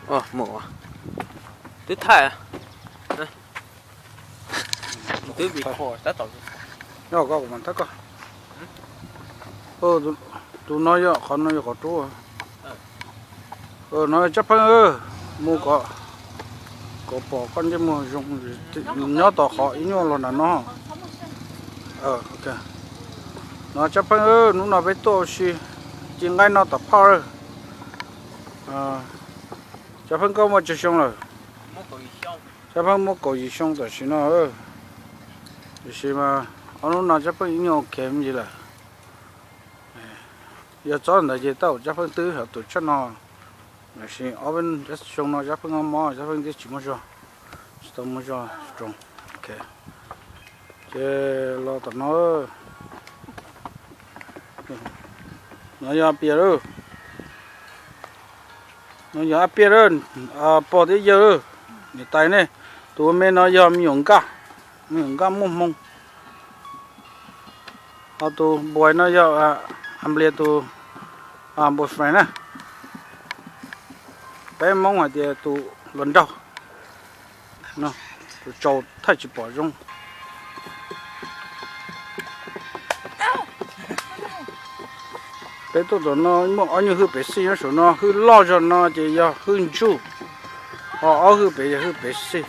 Mus, twb thaij, twb record tab tom. Nyob koj, kuv mam thab koj. Tus no yog, qhov no yog qhov rub. No Tsab Pheej, mus kom, kom pom koj ntsej muag zoo, nyob tom qhov ib nyuag los nram no. No Tsab Pheej, hnub no peb tuaj ua si, ci nqaij noj tom phaj. Tsab Pheej, koj muaj tsawg xyoo lawm? Tsab Pheej muaj kaum yim xyoo tam sim no. Tiam sis mas ob hnub no Tsab Pheej ib nyuag ok me ntsis lawm. Yog txob ntawd ces tau Tsab Pheej twb hov tus tshaj no. Tiam sis ob peb xyoo no Tsab Pheej mob mob, Tsab Pheej twb tsis muaj zog, tsis tau muaj zog zoo. Ces los tom no, no yog Ab Piaj lawm. No yog Ab Piaj lawm, pog thiab yawg lawm. Niam tais nej, tus ua me no yog me nyuam nkaj, me nyuam nkaj muaj hmoo. Ho tus boy no yog Ab Nplias tus boyfriend na. Peb Hmoob hais tias tus hluas nraug, tus tsaus thaij tsis pom zoo. Peb tuaj tom no muaj ob nyuag hwj pev xij nyob saum no, hwj loj zog no ces yog hwj ntsuj, ho ob hwj pem yog hwj pev xij.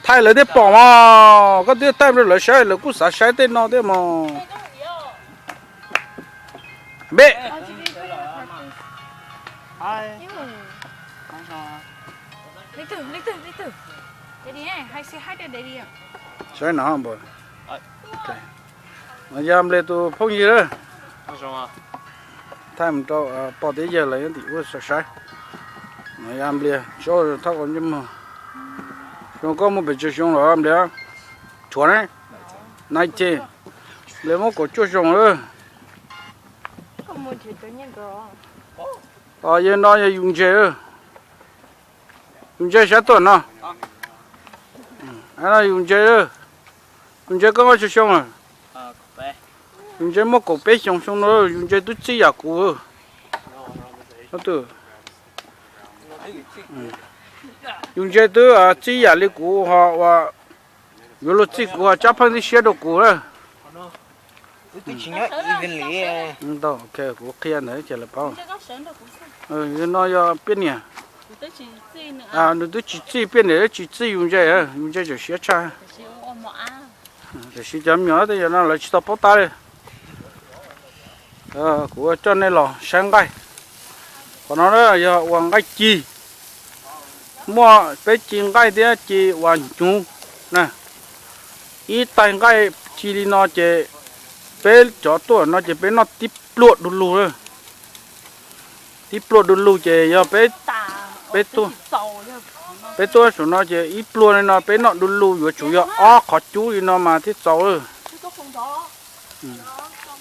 Thaij lawv thiaj pom mas, koj twb thaij rau lawv saib, lawv kuj xav saib tej no thiab mas. Npe. Saib no, no yog Nplias tus phooj ywg lawm. Thaij mus rau pog thiab yawg lawv nyob tim ub saib. No yog Nplias, tsob thab qhov ntsej muag. Xyoo koj muaj pes tsawg xyoo lawm Nplias? Tshuav ne, nineteen. Nplias muaj kaum cuaj xyoo lawm. Yawg no yog yus ntses, yus ntses sab tuaj no. Yus ntses, yus ntses koj muaj tsawg xyoo? Yus ntses muaj kaum peb xyoos xyoo no, yus ntses twb txij yam kuv. Yus ntses twb txij yam li kuv ho uas yuav luag txij kuv ho Tsab Pheej twb siab rau kuv lawm. Kuv qhia ntawd ces lawv paub. Yog no yog Piaj niam. Nws twb tsis txij, Piaj niam twb tsis txij yus ntses, yus ntses tseem siab tshaj. Tiam sis cov me nyuam tej yam no lawv tsis tau paub tab li. Kuv coj nej los saib nqaij. Qhov no yog ua nqaij ci. Muaj peb ci nqaij thiab ci uas hnyuv na. Ib tais nqaij ci li no ces peb cov tuaj no ces peb noj tib pluag du lug. Tib pluag du lug ces yog peb, peb tuaj, peb tuaj saum no ces ib pluag li no peb noj du lug yuav tsum yog ob qhov cub li no mas thiaj txaus.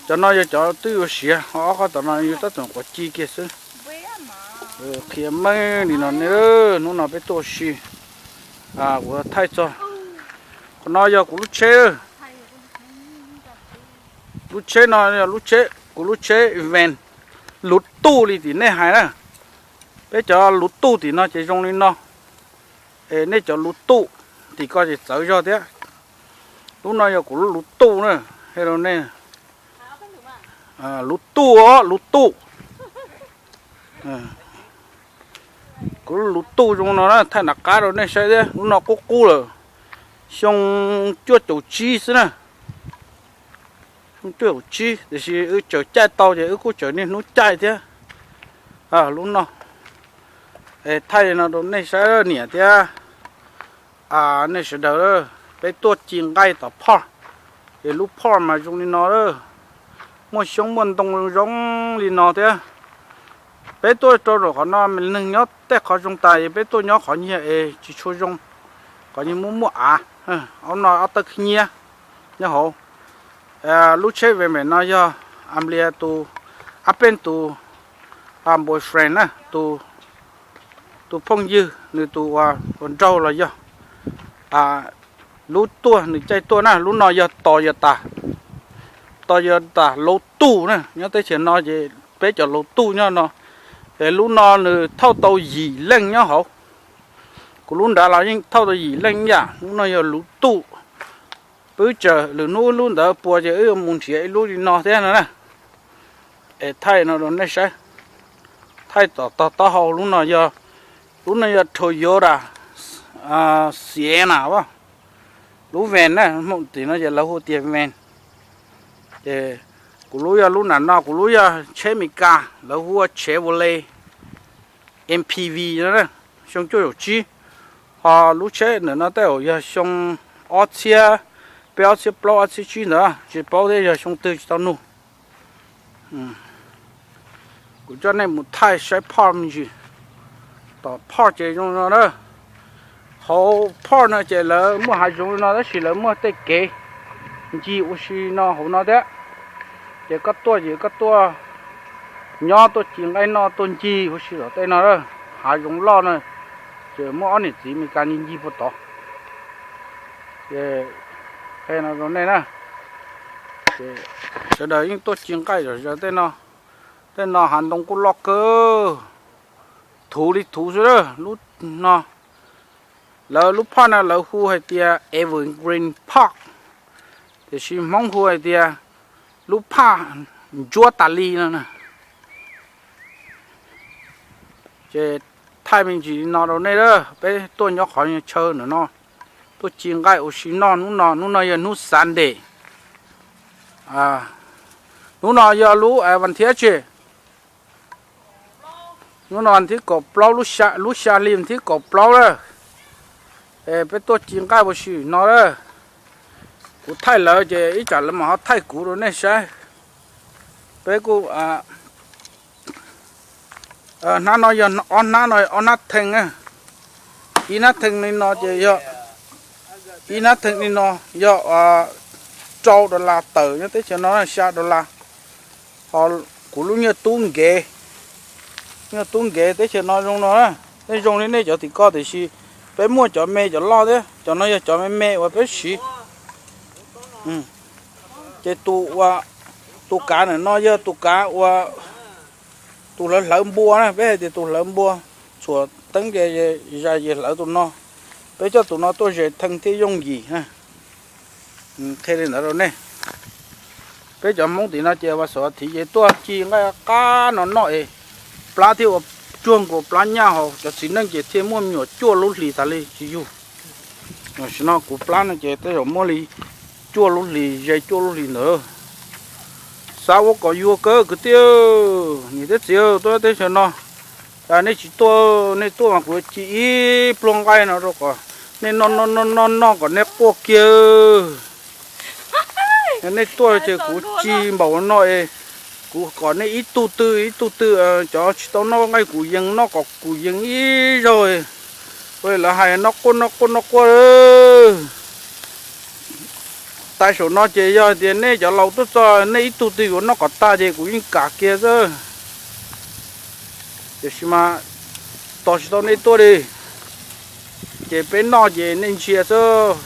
Cov no yog cov twb yuav siav, ho ob qhov tom no yog tab tom quav ci kiag xwb. Qhia meej li no ne, hnub no peb tuaj ua si, kuv thaij txog. Qhov no yog kuv lub tsheb. Lub tsheb no yog lub tsheb, kuv lub tsheb van luv tuj li tim nej hais na. Peb cov luv tuj tim no ces zoo li no. Es nej cov luv tuj tim ko ces txawv zog thiab. Lub no yog kuv lub luv tuj na, hais rau nej. Luv tuj os, luv tuj. Kuv lub luv tuj zoo no na, thaij nram qab rau nej saib thiab. Lub no qub qub lawm, xyoo cuaj caum tsib xwb na. Xyoo cuaj caum tsib tiam sis wb tseem caij tau ces wb kuj tseem niaj hnub caij thiab. Lub no, thaij li no rau nej saib niam thiab nej sawv daws. Peb tuaj ci nqaij tom phoj, es lub phoj mas zoo li no, muaj xyoob muaj ntoo zoo li no thiab. Peb tuaj rau qhov no neeg nyob tej qhov zoo tas es peb tuaj nyob qhov nyiag es tsis tshua zoo, qhov nyiag muaj muaj av. Ob no ob tawb khib nyiab nyob hauv. Lub tsheb van pem no yog Ab Nplias tus, Ab Peej tus boyfriend na, tus phooj ywg, nws tus uas hluas nraug los yog. Lub tuaj nws caij tuaj na, lub no yog Toyota, Toyota Luv Tuj na, nyob teb chaws no ces peb cov Luv Tuj nyob no. Ces lub no nws thauj tau yim leej nyob hauv. Kuv lub nrad los yeej thauj tau yim leej ib yam. Lub no yog lub tuj. Peb tsawg lwm hnub lub ntawd puas ces wb yuav mus nrhiav ib lub li no thiab no na. Es thaij no rau nej saib. Thaij tom tog taub hau lub no yog, lub no yog Toyota Sienna, lub van na, tim no ces lawv hu tias van. Ces kuv lub yog lub nram no, kuv lub yog tsheb Amelikas, lawv hu ua Chevrolet M P V no, xyoo cuaj caum tsib. Ho lub tsheb ntawm no tej zaum yog xyoo ob txhiab peb, ob txhiab plaub, ob txhiab tsib ntawd, tsis paub thiab yog xyoo twg tsis tau nug. Kuv coj nej mus thaij saib phoj me ntsis. Tom phoj ces zoo no na. Hauv phoj no ces lawv muaj hav zoov li no tab sis lawv muaj tej kev ncig ua si no hauv no thiab. Ces koj tuaj ces koj tuaj nyob tuaj ci nqaij noj tuaj ncig ua si tom tej no. Hav zoov loj no ces muaj ob niam txiv Amelikas ncig ncig puag tod. Ces qhia no rau nej na, sawv daws yeej tuaj ci nqaij zom zaws tej no. Tej no hav ntoo kuj loj kawg, thuv li thuv xwb lub no. Lawv lub phaj no lawv hu hais tias Evergreen Park, tiam sis Hmoob hu hais tias lub phaj ntsuab tas li no na. Ces thaij me ntsis li no rau nej, peb tuaj nyob qhov chaw ntawm no, tuaj ci nqaij ua si noj hnub no, hnub no yog hnub Sunday. Hnub no yog lub vas thiab tsi, hnub no thib kaum plaub, lub xya hli thib kaum plaub lawm. Peb tuaj ci nqaij ua si no lawm. Kuv thaij lawv ces ib tsam lawv mam ho thaij kuv rau nej saib. Peb kuj, hnab no yog ob hnab no, ob hnab thee. Ib hnab thee li no ces yog, ib hnab thee li no yog rau dollar tawm nyob teb chaws no, xya dollar. Ho kuv lub nyiaj tub nkev, nyiaj tub nkev teb chaws no zoo no, nej zoo li nej cov tim ko tiam sis peb muaj cov me cov loj thiab, cov no yog cov me me uas peb siv. Ces tus, tus kav ntawm no yog tus kav uas tus hlawv hlawv npua na, peb hais tias tus hlawv npua txhuam teeb ces zais ces hlawv tus no. Peb coj tus no tuaj zes thee thiaj yooj yim. Qhia li ntawd rau nej. Peb cov Hmoob tim no ces vas xaum thiv ces tuaj ci nqaij qab no noj es plab thiaj ua tsuag nkaus plab nyaj hauv, cov txiv neej ces thiaj muaj me nyuam cuaj lub hlis tas li tsis yug. Tam sim no kuv plab no ces tej zaum muaj li cuaj lub hlis ze cuaj lub hlis ntawd. Xav ua kom yuag kawg kwv tij, niam thiab txiv tuaj teb chaws no, nej tsis tuaj, nej tuaj mas kuv ci ib pluag nqaij no rau kom nej noj noj noj noj noj kom nej quaj kiag. Yog nej tuaj ces kuv ci npaum no es kuv kom nej ib tug twg ib tug twg, cov tsis tau noj nqaij kuv yees noj kom kuv yees ib zaug. Ua lawv hais noj quaj noj quaj noj quaj. Tais saum no ces yog tias nej cov laus tuaj txog nej ib tug twg yuav noj kom tag ces kuv yeej kam kiag xwb. Tiam sis mas tos tsis tau nej tuaj li, ces peb noj ces nej ntsia xwb.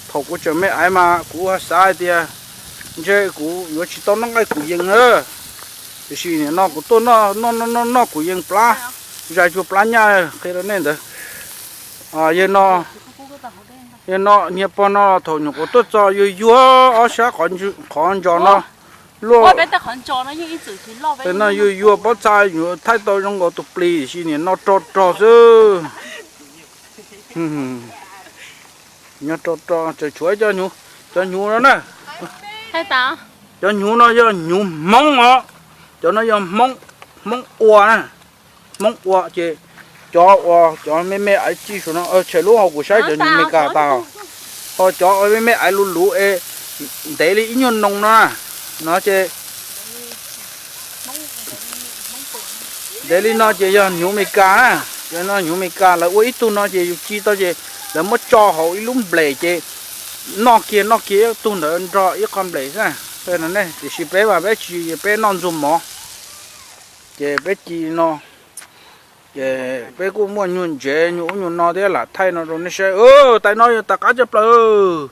Thaum kuv tseem me aiv mas kuv xav hais tias ntshe kuv yuav tsis tau noj nqaij kuv yees na. Tiam sis nim no kuv tuaj noj noj noj noj kuv yees plab, zais cuag plab nyaj, qhia rau nej ntawd. Yog no, yog no niag pog no thaum nyuam qhuav tuaj txog yuag yuag ob sab qhov ntsos no luaj, no yuag yuag pob txha yuav thaij tau zoo nkaus tus plis, tiam sis nim no rog rog xwb. Nyob rog rog tseem tshuav cov hnyuv, cov hnyuv no na. Cov hnyuv no yog hnyuv Hmoob os, cov no yog Hmoob, Hmoob ua na. Hmoob ua ces cov uas cov me me aiv ci saum no, tshem lub hauv kuv saib cov hnyuv Meskas tas. Ho cov me me aiv luv luv es ntev li ib nyuag noo no, no ces ntev li no ces yog hnyuv Meskas na. Cov no hnyuv Meskas, lawv ua ib tug no ces yus ci tau ces lawv muab tso hauv ib lub nplej ces noj kiag noj kiag ib tug ntawd nrog ib qho nplej xwb. Tiam sis peb mas peb tsis, peb noj ntxuag mov, ces peb ci no. Ces peb kuj muaj nyuag ntsev nyuag ub nyuag no thiab, lam thaij no rau nej saib. Tais no yog tais qab coj plaws.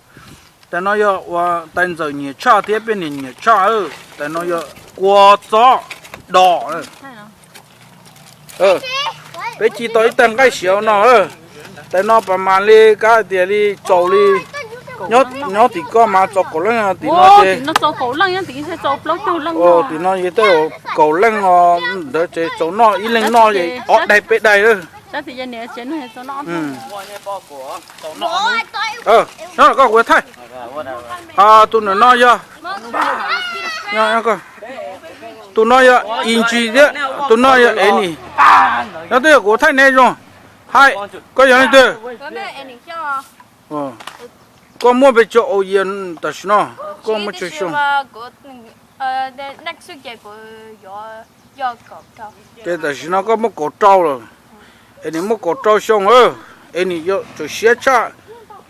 Tais no yog uas tais ntxawm nyiam tshaj thiab peb niam nyiam tshaj. Tais no yog kua txob dos. Peb ci tau ib tag nqaij siav no. Tais no pas mas li kav hais tias li txaus li, nyob tim koj mas txaus kaum leej, tim no ces, tim no yog tej kaum leej os, ntawd ces txaus noj ib leeg noj ob daig peb daig lawm. Nyob koj kuv thaij. Tus ntawm no yog, tus no yog Inji thiab tus no yog Enis. Nyob twb yog kuv thaij nej zoo. Hais, koj yog leej twg? Koj muaj pes tsawg aus years tam sim no? Koj muaj tsawg xyoo? Ces tam sim no koj muaj kaum rau lawm. Enis muaj kaum rau xyoo, Enis yuav tsum siab tshaj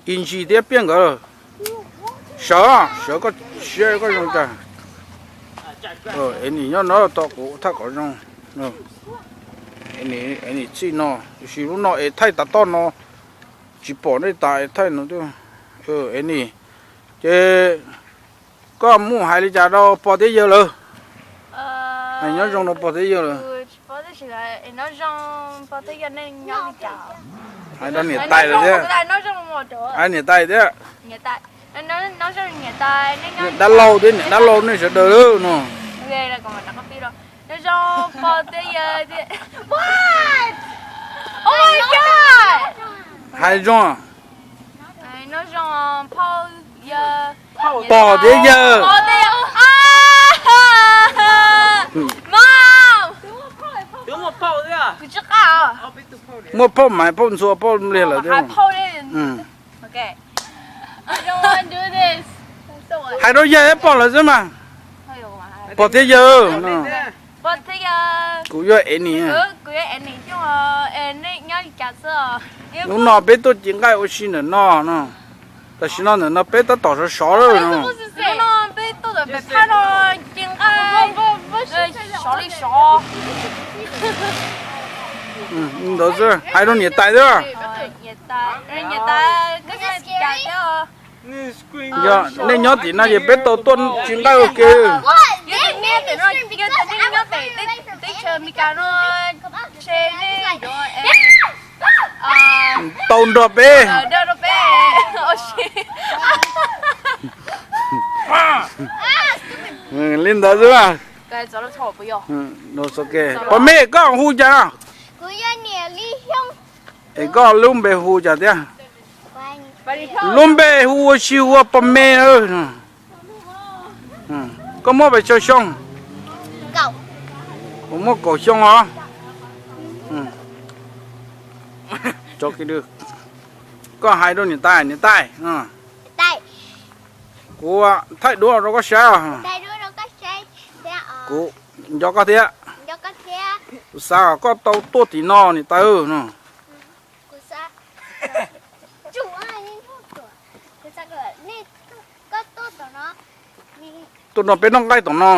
Inji thiab Piaj nkawd. Sawv, sawv koj siab koj zoo cas. Enis nyob no tau kuv thaij kom zoo. Enis txij no, tiam sis lub no es thaij tas toj no tsis pom nej tas es thaij no. Enis, ces koj muaj hais li cas rau pog thiab yawg lawv? Hais nyob zoo rau pog thiab yawg lawv. Hais rau niam tais lawv thiab. Hais niam tais thiab. Niam dab laug thiab niam dab laug nej sawv daws no. Hais zoo. Pog thiab yawg. Muaj phauj mas phauj ntxhua phauj npliag lawm thiab. Hais rau yawg thiab pog lawv xwb mas. Pog thiab yawg. Kuv yog Enis. Hnub no peb tuaj ci nqaij ua si ntawm no no. Tam sim no ntawm no peb tab tom sov sov lawm no. Ntawd xwb, hais rau niam tais xwb. Yog nej nyob tim no ces peb tau tuaj ci nqaij ua ke. Tau nrog peb. Li ntawd xwb. Pog me, koj hu cas? Es koj lub npe hu cas thiab? Lub npe hu ua si hu ua pog me. Koj muaj pes tsawg xyoo? Kuv muaj kaum xyoo os. Koj hais rau niam tais, niam tais, kuv thaij duab rau koj saib os. Kuv nco koj thiab. Kuv xav kom koj tau tuaj tim no niam tais no. Tuaj no peb noj nqaij tom no.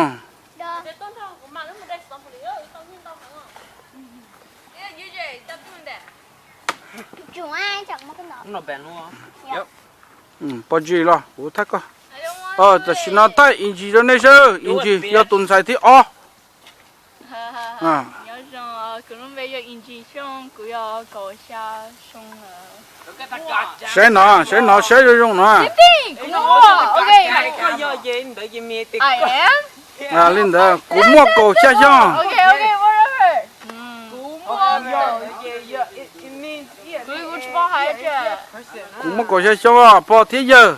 Pog Ji los kuv thaij koj. Tam sim no thaij Inji rau nej saib, Inji yog tus ntxhais thib ob. Saib no, saib no, saib zoo zoo no. Li ntawd kuv muaj kaum xya xyoo. Kuv muaj kaum xya xyoo, pog thiab yawg.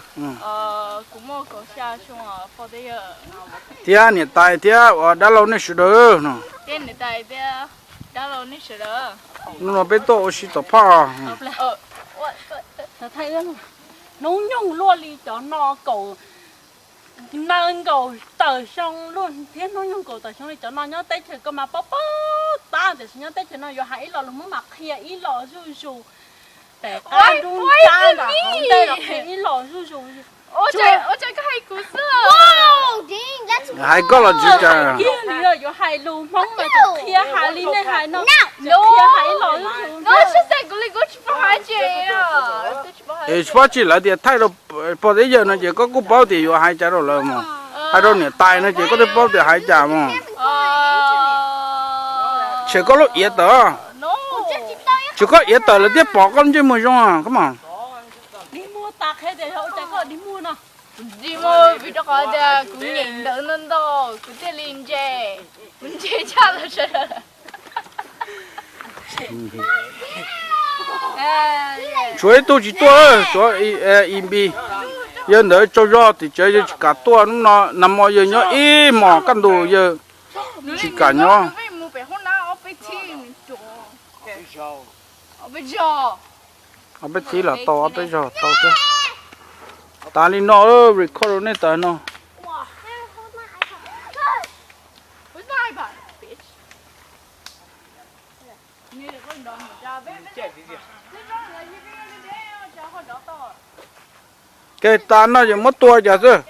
Thiab niam tais thiab uas dab laug nej sawv daws no. Hnub no peb tuaj ua si tom phaj. Hnub nyoog luaj li cov no kaum, nees nkaum tawm xyoo luaj thiab, hnub nyoog kaum tawm xyoo li cov no nyob teb chaws koj mas paub paub tab, tiam sis nyob teb chaws no yuav hais ib lo lus Hmoob mas qhia ib lo zuj zus. Pem qab nruab nrab nram hauv ntej los qhia ib lo zuj zus. Hais koj los tsis cas. Nws yuav hais lus Hmoob mas qhia hais li nej hais no, qhia hais ib lo zuj zus. Es tsis paub tsis lawv tias thaij rau Pog thiab yawg no ces koj kuj paub tias yuav hais cas rau lawv mog. Hais rau niam tais no ces koj twb paub tias hais cas mog. Tshem koj lub iav tawm. Tshem koj iav tawm lawv thiaj pom koj ntsej muag zoo koj mog. Dig muag, vim rau qhov tias kuv nyeem ntawv ntau ntau kuv thiaj li ntse. Kuv ntse tshaj lawm sawv daws. Tshuav ib tug tsis tuaj, tshuav Inpi. Yawg ntawd tsaug zog tim tsev yawg tsis kam tuaj, hnub no nag hmo yawg nyob ib hmos kaj ntug yawg tsis kam nyob. Ob peb txhib los tau, ob peb zaug tau thiab. Tas li no, record rau nej tas no. Ces tas no ces muab tua cas xwb.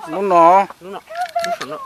Lub no, lub saum no.